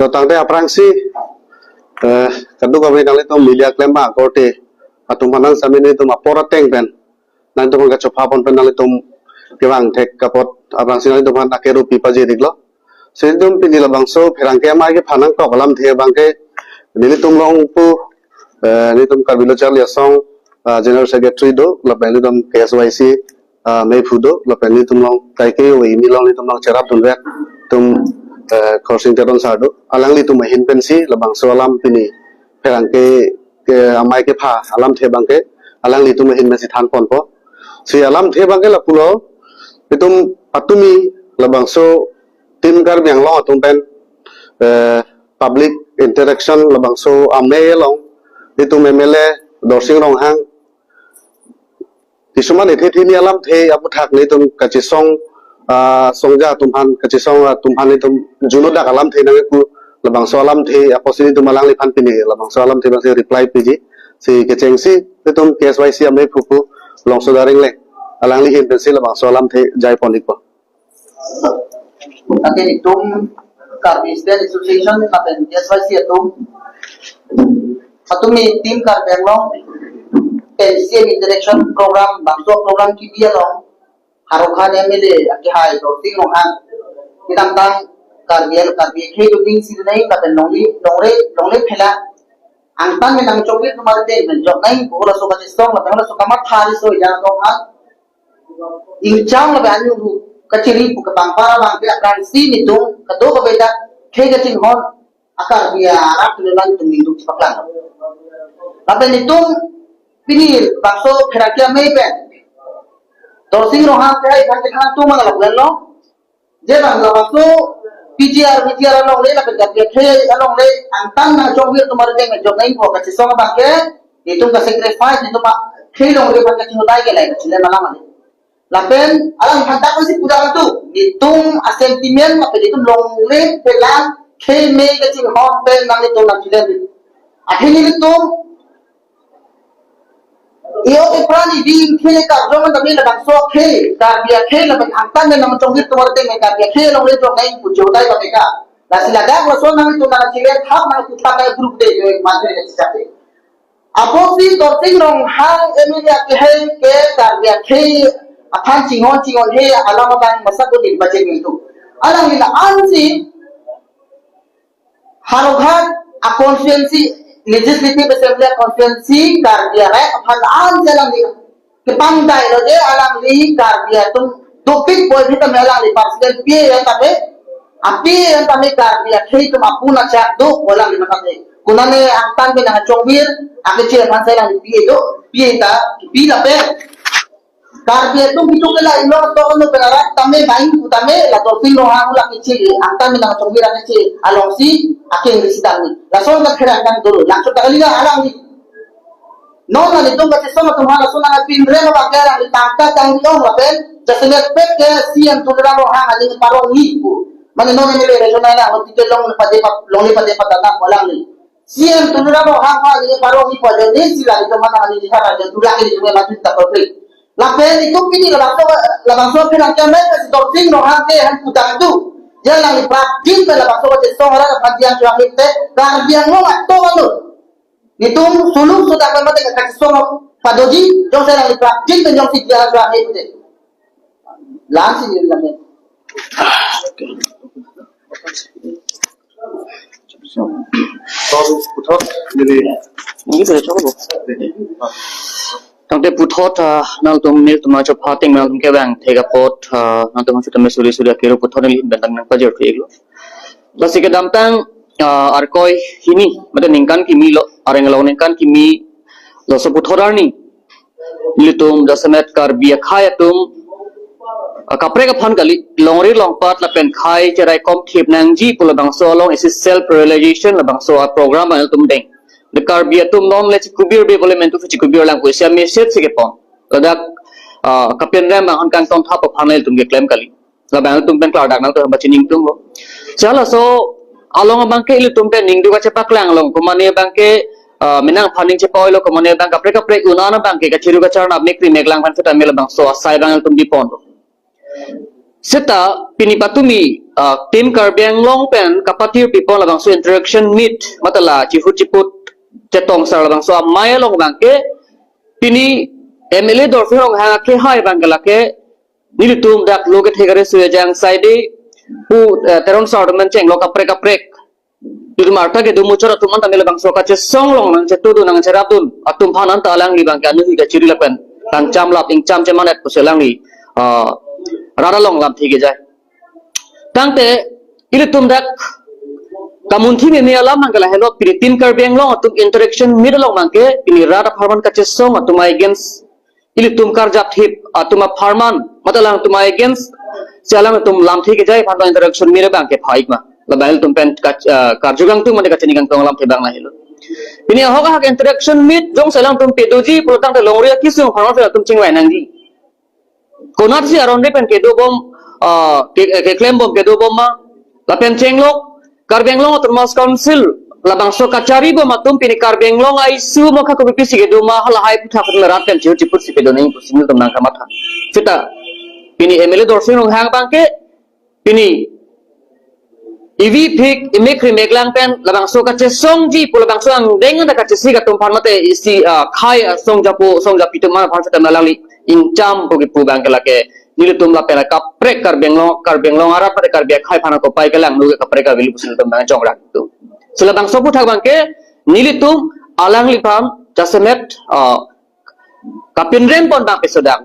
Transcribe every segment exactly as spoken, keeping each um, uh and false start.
Tangte aphrangsi, eh, kadokave nanglitum media klem abang akorte atum aphan nangsamini atum apor ateng pen nangtum aphan kachopha pon pen nanglitum kevang thek apot aphrangsi nanglitum aphan akerupi pajir iklo. Si nelitum pini labangso pherangke amei kepha nangkok alamthe abangke nelitum along pu, eh, nelitum Karbi Lo Charli Asong, ah, General Secretary do, lapen nelitum K S Y C, ah, meiphu do, lapen nelitum along kaike ove kimi along nelitum along cherapdun vet atum, eh, Khorsing Teron sir do. Alanglitum ahin pensi labangso alam pini pherangke ke amei kepha alamthe abangke alanglitum ahin pensi than ponpo. Si alamthe abangke lapulo, itum patumi labangso Team Karbi Anglong atum pen, eh, public interaction labangso amei along itum M L A Dorsing Ronghang kisuman ethe thini alamthe aputhak nelitum kachesong, ah, songja atum aphan, kachesong atum aphan nelitum juno dak alamthe nangpu labangso alamthe apotsi nelitum alangliphan pini labangso alamthe abangsi reply piji. Si kechengsi nelitum K S Y C ameiphu pu Longsoda Ringleng alangli ahin pensi labangso alamthe jai pon ikpo. Ante nelitum Karbi Student Association lapen K S Y C atum, atum ni Team Karbi Anglong N C M interaction program, bangso program kebi along Howraghat M L A akehai Dorsing Ronghang kedamtang Karbi Anglong Karbi akhei atum ning si nai lapen longri longri longri phela angtan pen nangchongvir atum arteng pen jok nai pu laso kachesong lapen laso kamatha riso ejang atum aphan ingchang lapen anyu ru kachiri pu kapangpar abangke aphrangsi nelitum kadokave ta khei kachinghon a-Karbi arat lo nangtum ningduk chepaklang. Lapen nelitum pini bangso pherangke amei pen Dorsing Ronghang kehai aphan kethan atum abang lapu-an lo. Je bang labangso P G R, V G R alongle lapen Karbi akhei alongle angtan nangchongvir atum arteng jok nai pu kachesong abangke nelitum ka-sacrifice, nelitum akhei alongle aphan kachingthudai ke lai kachile malam ani. Lapen alang aphan dak si pudak tu nelitum a-sentiment lapen nelitum longle pelang khei mei kachinghon pen nanglitum nangchilen. Akhei nelitum iyo ipran idi khei karjong tame labangso khei Karbi akhei lapen angtan pen nangchongvir atum arteng Karbi akhei alongle jok nai pu chodai bang eka. Lasi ladak laso nangtum nangchilen thap nangpu thap nang group de yo manjri de sijak de. Apotsi Dorsing Ronghang M L A akehai ke Karbi akhei aphan chinghon chinghon he alam abang masak ko din bache nelitum. Alangli la-ansi Howraghat a-constituency, Legislative Assembly a-constituency Karbi arat aphan la-ansi alangli kepangdai lo de, alangli Karbi atum dopik boi phit tame alangli personal P A tame, a-P A tame Karbi akhei atum apun achak do alangli matha de. Konane angtan pen nangchongvir akeche aphan si alangli P A do, P A ta kipi lapen Karbi atum kitu ke la ilo to no pen arat tame main pu tame la Dorsing Ronghang la kichi angtan pen nangchongvir akeche alongsi akeng risi tame. Lason ta khera angtan dolo. Langsung ta kali na alangli. Non nelitum kachesong atum aphan lason nangpinre ma bang ke alangli tangka tangri ong lapen jasemet pet ke C M Tuliram Ronghang aning parong ni pu. Mane non M L A regional na hoti ke long pade pa long pade pa dana alangli. C M Tuliram Ronghang aphan neli parong ni pu ajoine si la nelitum aphan neli hara jan tulak nelitum mati ta perfect. Lapen nelitum pini labangso labangso pherangke amei si Dorsing Ronghang ke han pudam tu. Ya alangli prapjin pen labangso kachesong arat aphan diang chuang te Karbi Anglong atum anu. Nelitum suluk sudah pen mate kachesong padoji jongsi alangli prapjin pen jongsi diang chuang te. Lang si neli lamen. Puthot, jadi. Ini sudah cukup. Tangte puthot, ah, nangtum nelitum chopha ateng nangtum kevang thek apot, ah, nangtum chuta me suri suri akero puthot neli bentang nangpajir thek lo. Lasi kedamtang, ah, arkoi hini, mate ningkan kimi lo, areng along ningkan kimi lo so puthot arni. Nelitum jasemet Karbi akhei atum, ah, kaprek aphan kali, longri longpat lapen khei cherai kom thip nangji pu labangso along isi self realization labangso a-program nelitum deng. The Karbi atum non le chikubir be bole mentu chikubir lang pu isi a-message si kepon. Ladak, ah, kapen rem bang han kangtong thap aphan nelitum keklem kali. Labang nelitum pen klardak nangtum ba chining tum lo. Chala so along abangke ilitum pen ningduk kachepaklang along. Komane abangke, ah, menang aphan ning chepa-oi lo, komane abang kaprek kaprek un-an abangke kachiru kacharna mekri meklang aphan seta me labangso asai abang nelitum bipon lo. Seta pini patumi, ah, Team Karbi Anglong pen kapathirpi pon labangso interaction meet, mate la chihut chiput chetongsar labangso amei along abangke, pini M L A Dolphin Ronghang akehai abangke lake, nelitum dak lo kethe kare suyajang saide pu, eh, Teron Sar atum pen chenglok kaprek kaprek. Ilitum arta kedo muchot atum anta labangso kachesong along nangchetudun nangcherapdun atum aphan anta alangli abangke anuhi kachiri lapen kangchamlap ingcham chemanat pusi alangli, ah, rat along lamthe kejai. Tangte ilitum dak kamunthi meme alam abangke lahelo, pini Team Karbi Anglong atum interaction meet along abangke pini rat apharman kachesong atum against, ilitum karjap thip atum apharman, mate alangtum against si alangtum lamthe kejai aphan interaction meet abangke pha-ik ma. Labang ilitum pen ka-, ah, karju kangtung mate kachini kangtung alamthe abang lahelo. Pini ahok ahak interaction meet jongsi alangtum pedoji pulotangte longri akesung apharman si atum chingvai nangji. Konatsi aron ri pen kedobom, ah, ke, keklembom kedobom ma. Lapen chenglok Karbi Anglong Autonomous Council labangso kachari bom atum pini Karbi Anglong a-issue mo kha kopipisi kedo ma, halahai aphuthak rat pen chihut chiputsi pedo nangji pusi nelitum nangkamatha. Seta pini M L A Dolphin Ronghang abangke pini ivi phik imek ri meklang pen labangso kachesongji pu labangso angdeng anta kachesik atum aphan mate isi, ah, khei, ah, song japo song japi atum aphan seta alangli ingcham pu kipu abangke lake nelitum lapen kaprek Karbi Anglong, Karbi Anglong arat mate Karbi akhei aphan ako pai kelang nu kaprek Karbi pusi nelitum abang chongrak tu. Si labangso aphuthak abangke nelitum alangliphan jasemet, ah, kapinrem pon abang pesodak.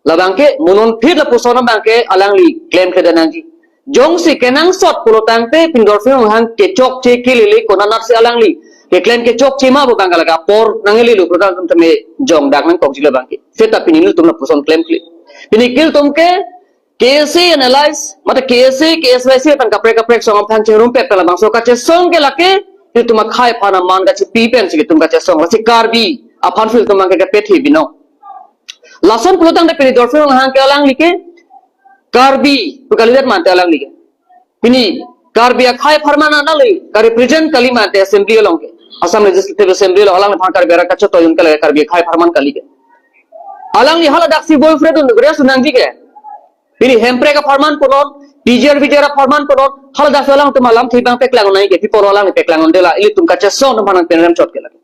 Labangke mo non phit lapuson abangke alangli klemkledet nangji. Jongsi kenangsot pulotangte pini Dolphin Ronghang kechokche kelele konatsi alangli keklem kechokche ma pu abangke lake apor nanglelo pulotangte tame jongdak nangkokji labangke. Seta pini nelitum lapuson klemkle. Pini ilitum ke K S A analyze, mate K S A, K S Y C pen kaprek kaprek song aphan chingrum pet pen labangso kachesong ke lake, ilitum akhei aphan aman kachipi pensi ilitum kachesong, lasi Karbi aphan si ilitum abangke kepet he binong. Lason pulotangte pini Dolphin Ronghang ke alangli ke Karbi pu kalidet mante alangli ke. Pini Karbi akhei apharman alangli ka-represent kali mante assembly along ke. Assam Legislative Assembly along alangliphan Karbi arat kachetoyon kali, Karbi akhei apharman kali ke. Alangli haladaksi boyfriend un gres nangji ke. Pini Hemprek apharman punon, P G R V G R apharman punon, haladak alangtum alamthe abang peklang nangji ke, pi apot alangli peklang un'edetlo, ilitum kachesong atum aphan pinrem chot ke lake.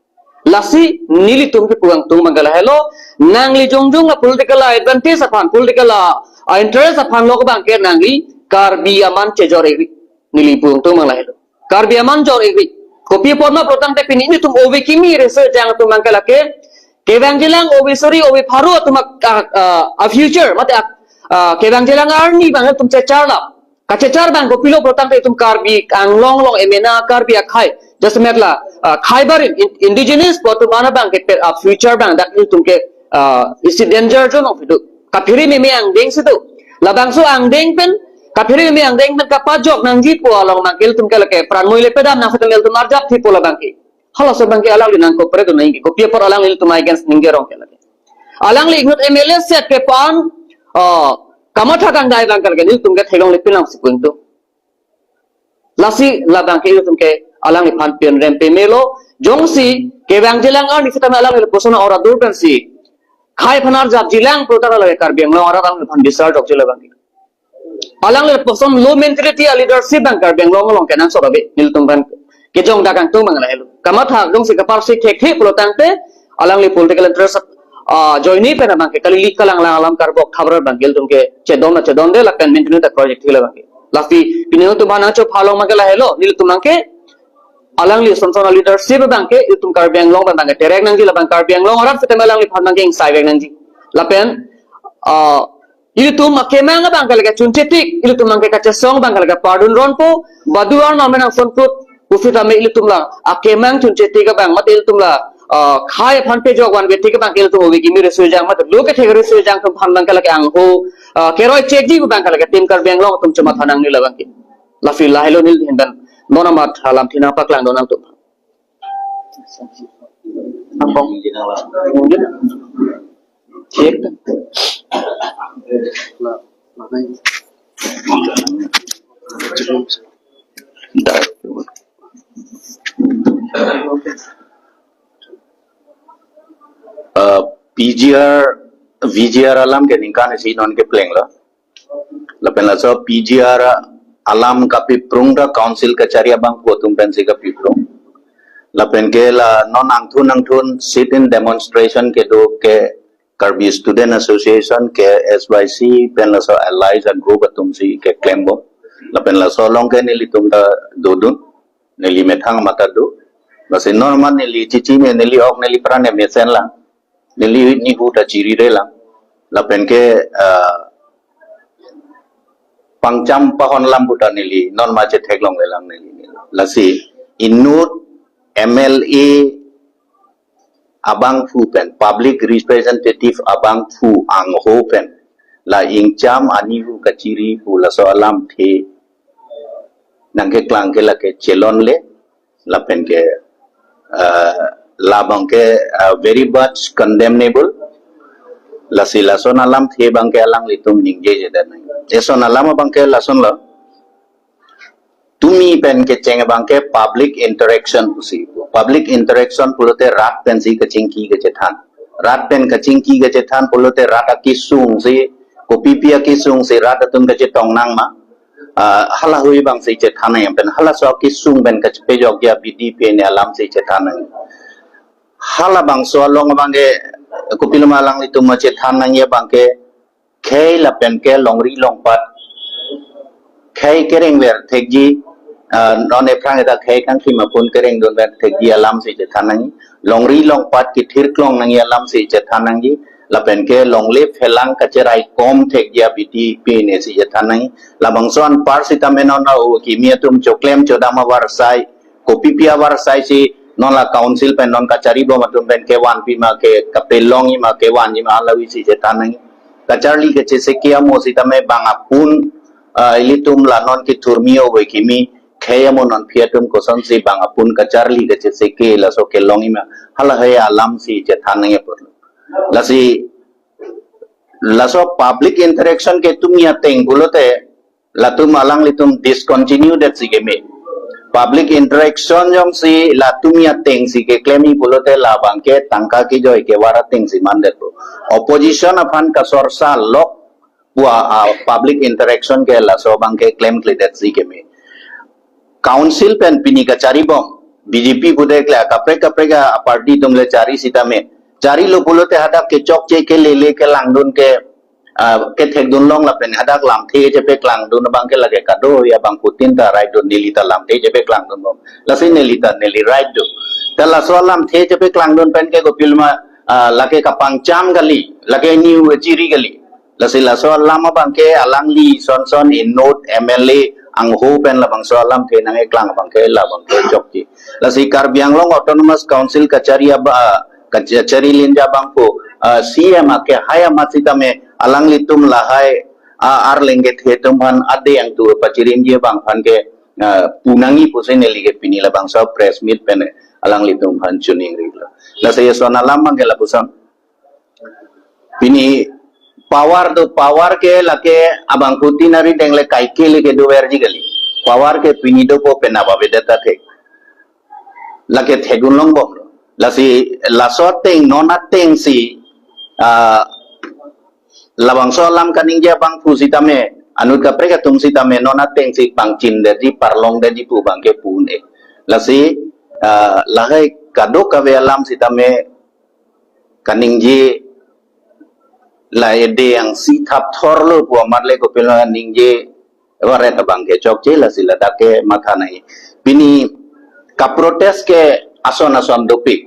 Lasi nelitum kipu kangtung abangke lahelo, nangli jongjong a-political a-advantage aphan, political a, a-interest aphan lo abangke nangli Karbi aman chejor-ikri. Neli pu kangtung abang lahelo. Karbi aman jor-ikri. Kopi apot ma pulotangte pini nelitum ove kimi reso jang atum abangke lake, kevangjilang ove suri ove pharo atum a, a, a, a-future, mate a, a, kevangjilang arni abang ilitum checharlap. Kachechar abang kopilo pulotangte itum Karbi Anglong along emena Karbi akhei. Jasemet la, ah, khei barim in-, indigenous pu atum aphan abangke pet, ah, future abang dak ilitum ke, ah, isi danger zone along si do. Kaphere meme angdeng si do. Labangso angdeng pen, kaphere meme angdeng pen kapajok nangji pu along abangke ilitum ke lake pran moi le pedam nang setem ilitum arjap thi pu labangke. Halaso abangke alangli nangkokpre do nangji ke. Kopi apot alangli ilitum against ningje rong ke lake. Alangli inut M L A set ke pan, ah, kamatha kangdai abangke lake nelitum ke theklongle pinlang si pu kangtung. Lasi labangke ilitum ke alangliphan pinrem pemelo, jongsi kevangjilang arni sitame alangli lapuson ora-dur pensi khei aphan arjapjilang pulotangte lake Karbi Anglong arat alangliphan bisar jokji labangke. Alangli lapuson low mentality a-leadership abang Karbi Anglong along kenangsot ave, nelitum aphan kejongdak kangtung abang lahelo. Kamatha jongsi kaparsi thekthe pulotangte alangli political interest, ah, ajoine pen abangke kalilik kalanglang alam karbok thabra abangke ilitum ke chedon chedonde lapen maintain ta project thila abangke. Lasi pini nelitum aphan nangchophalong abangke lahelo, nelitum abangke alangli sonson a-leadership abangke ilitum Karbi Anglong abangke terek nangji labang Karbi Anglong arat sitame alangliphan abangke ingsai vek nangji. Lapen, ah, ilitum akemang abangke lake chunchetik, ilitum abangke kachesong abangke lake pardon ronpo, badu arnam nang sonput, pusi tame ilitum la akemang chunchetik abang, mate ilitum la, ah, khei aphan pejok vanvetik abangke ilitum ove kimi reso jang, mate lo kethe reso jang atum aphan abangke lake angho, ah, keroi chekji abangke lake Team Karbi Anglong atum chomatha nangne labangke. Lasi lahelo neli ahin pen non amat alamthe nangpaklang do nangtum. Eh, P G R, V G R alam ke ningkan isi non keplenglo. Lapen laso P G R alam kapiprung ta council kachari abangphu atum pensi kapiprung. Lapen ke la non angthun angthun sit-in demonstration kedo ke Karbi Student Association, K S Y C, pen laso allies a-group atumsi keklembom. Lapen laso along ke nelitum ta dodun, neli methang mata do. Lasi non amat neli chichi me, neli ok neli pran ne mesen lang. Neli nihu ta chirire lang. Lapen ke, ah, pangcham pahon alam puta neli non ma chetheklongle lang neli. Lasi inut M L A abangphu pen, public representative abangphu angho pen, la ingcham anihu kachiri pu laso alamthe nangkeklang ke lake chelonle, lapen ke, ah, labang ke, ah, very much condemnable. Lasi lason alamthe abang ke alanglitum ningjeje dan. Eson alam abang ke lasonlo. Tumi pen kecheng abang ke public interaction pusi. Public interaction pulote rat pensi kachingki kachethan. Rat pen kachingki kachethan pulote rat akesung si, kopipi akesung si rat atum kachetong nang ma. Ah, halahui abangsi chethan nang pen halaso akesung pen kachepejokji abidi pen alamsi chethan nang. Halabangso along abang ke kopiloma alanglitum chethan nangji abang ke khei lapen ke longri longpat, khei kerengver thekji, ah, non ephrang eta khei kangthim apun kerengdunver thekji alamsi chethan nangji. Longri longpat kethirklong nangji alamsi chethan nangji. Lapen ke longle phelang kacheraikom thekji abidi pensi chethan nangji. Labangso anpar sitame non a-o kimi atum choklem chodam avarsai, kopipi avarsai si non la council pen non kacharibom atum pen kevanpi ma ke kapelongji ma kevanji ma halahui si chethan nangji. Kacharli kacheseke amo sitame bang apun, ah, ilitum la non kethurmi o-oi kimi khei amo nonphi atum kosonsi bang apun kacharli kacheseke laso kelongji ma, halahei alamsi chethan nangji apor. Lasi laso public interaction ke tumi ateng pulote latum alanglitum discontinue det si keme. Public interaction jongsi la tumi atengsi keklemji pulote labang ke tangka kejoi kevar atengsi mandetpo. Opposition aphan kasorsa lok pu a, ah, public interaction ke laso abang ke klemkledet si keme. Council pen pini kacharibom B J P pudek le kaprek kaprek a-party atum le chari sitame, charilo pulote hadak kechokche kelele kelangdun ke, ah, kethekdun long lapen hadak lamthe chepeklangdun abang ke lake kado ya bangphutin ta raidun, neli ta lamthe chepeklangdunbom. Lasi neli ta neli right do. Ta laso lamthe chepeklangdun pen ke kopiloma, ah, lake kapangcham kali, lake nihu chiri kali. Lasi laso alam abang ke alangli sonson inut M L A angho pen labangso alamthe nangkeklang abang ke labang ke chokche. Lasi Karbi Anglong Autonomous Council kachari aba, kachari linja abangphu, ah, C M ake hai amat sitame alanglitum lahai, ah, arleng kethe atum aphan adeng tu pachirimji abang aphan ke, ah, pu nangji pusi neli ke pini labangso press meet pen alanglitum aphan chuning rilo. Lasi eson alam abang ke lapuson. Pini power do, power ke lake abangphutin ari deng le kaike le kedoverji kali. Power ke pini dopo penap avedet athe. Lake thekdun longbomlo. Lasi laso ateng non atengsi, ah, labangso alam kaningje abangphu sitame, anut kaprek atum sitame non atengsi pangchindetji, parlongdetji pu abang ke pu un-e. Lasi, ah, lahai kadokave alam sitame kaningje la edeng si thapthorlo pu amat le kopiloma ningje varet abang ke chokche, lasi ladak ke matha nangji. Pini kaprotest ke ason ason dopik.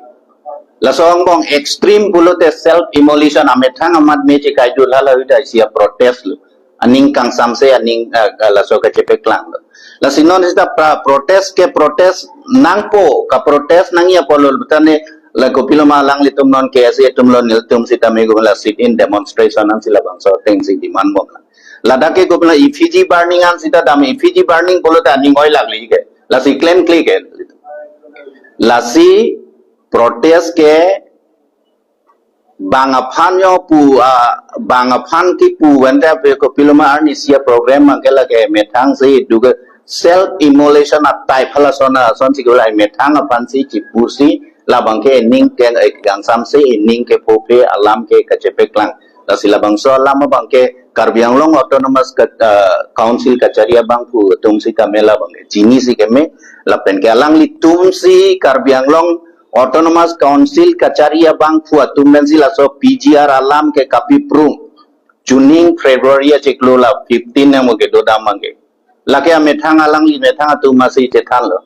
Laso angbong extreme pulote self immolation, amethang amat me chekaidun, halahui ta isi aprotest lo. Aning kangsamse aning, ah, ah, laso kachepeklang lo. Lasi non sita pra-, protest ke protest nangpo, kaprotest nangji apor lo, butane la kopiloma alanglitum non K S A atum lo, nelitum sitame gumla sit-in demonstration nangsi labangso atengsi demand bom lang. Ladak ke kopiloma effigy burning an sita dam, effigy burning pulote aning oi lagli ke. Lasi klemkle ke. Lasi protest ke bang aphan yo pu, ah, bang aphan kipu vente pe kopiloma arnisi aprogram abang ke lake methang si duga self immolation a-type halason ason si ke la methang aphansi chipusi labang ke ning ke, eh, kangsamse ning kepho phe alam ke kachepeklang. Lasi labangso alam abang ke Karbi Anglong Autonomous Ka-, ah, Council kachari abangphu atum sitame labang ke chinisi keme, lapen ke alanglitum si Karbi Anglong Autonomous Council kachari abangphu atum pensi laso P G R alam ke kapiprung. Chuning February achiklo la fifteen nang mo ke dodam abang ke. Lake amethang alangli methang atum masi chethanlo.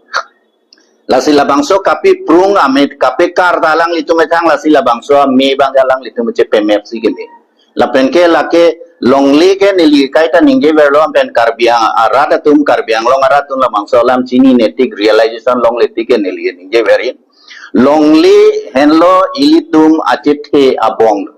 Lasi labangso kapiprung ame kapekar ta alanglitum methang, lasi labangso ame abang alanglitum chepemepsi keme. Lapen ke lake longle ke neli kaita ningjeverlo, pen Karbi Ang-, arat atum, Karbi Anglong arat atum labangso alam chinine tik, realization longle tik ke neli ningjever-i. Longle henlo ilitum achethe abong.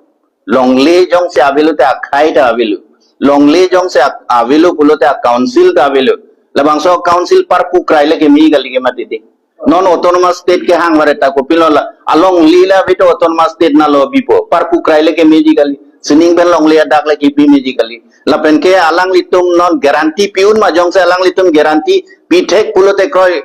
Longle jongsi avelo te akhei ta avelo. Longle jongsi a-, avelo pulote a-council ta avelo. Labangso council parpu krai le keme kali ke mati di. Non autonomous state kehang varet ta kopilo la. Alongle la bito autonomous state nanglo bipo. Parpu krai le kemeji kali. Sining pen longle adak le kepi meji kali. Lapen ke alanglitum non guarantee pi-un ma, jongsi alanglitum guarantee pithek pulote kroi,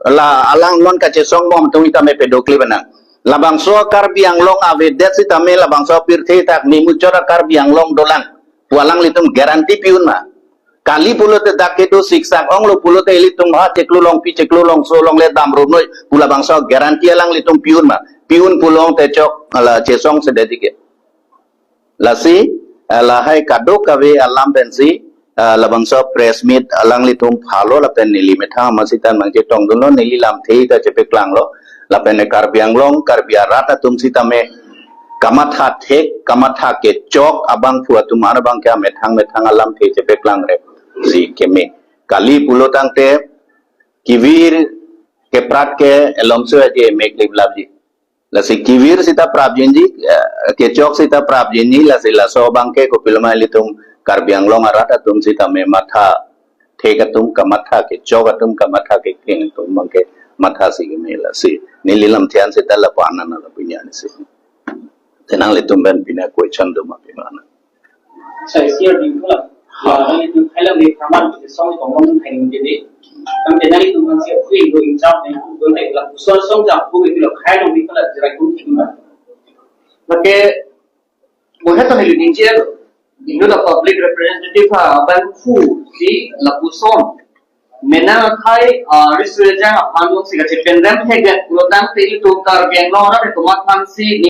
la alang non kachesong bom atum itame pedokle benang. Labangso Karbi Anglong avedet sitame labangso pirthe athak nimuchot a-Karbi Anglong dolang pu alanglitum guarantee pi-un ma. Kali pulote dak kedo siksak onglo pulote ilitum ha chiklo longpi chiklo longso longle damrumnoi pu labangso guarantee alanglitum pi-un ma. Pi-un pulote chok la chesongsedet ke. Lasi, eh, lahai kadokave alam pensi, eh, labangso press meet alanglitum phalo lapen neli methang amat sitame nangchetongdunlo, neli lamthe ta chepaklanglo, lapen Karbi Anglong, Karbi arat atum sitame kamatha thek, kamatha kechok abangphu atum an abang ke amethang methang alamthe chepaklangre si keme. Kali pulo tangte kevir keprat ke elomso aje mek liplapji. Lasi kevir sita prapjinji, eh, kechok sita prapjinji, lasi laso abang ke kopiloma ilitum Karbi Anglong arat atum sitame matha thek atum kamatha, kechok atum kamatha, kekeng atum abang ke matha si keme, lasi neli lamthe an sita lapu-an na lapu-an si. Te nanglitum pen pine question do ma pimana. Sai siar ding pula. Ha. Nanglitum khailam ni thaman ke song kongmon hai ni jadi. Tangte nanglitum kan siar kui do inchap ni do tai la kusol song jam kui lo khailam ni pula jerai kui thik ma. Lake, mo hetan ni ningje, inut a-public representative ha abangphu si lapuson. Menang akhei, ah, riso ejang aphan jongsi kachependam hegak pulo tangte ilitum Karbi Anglong arat atum aphan si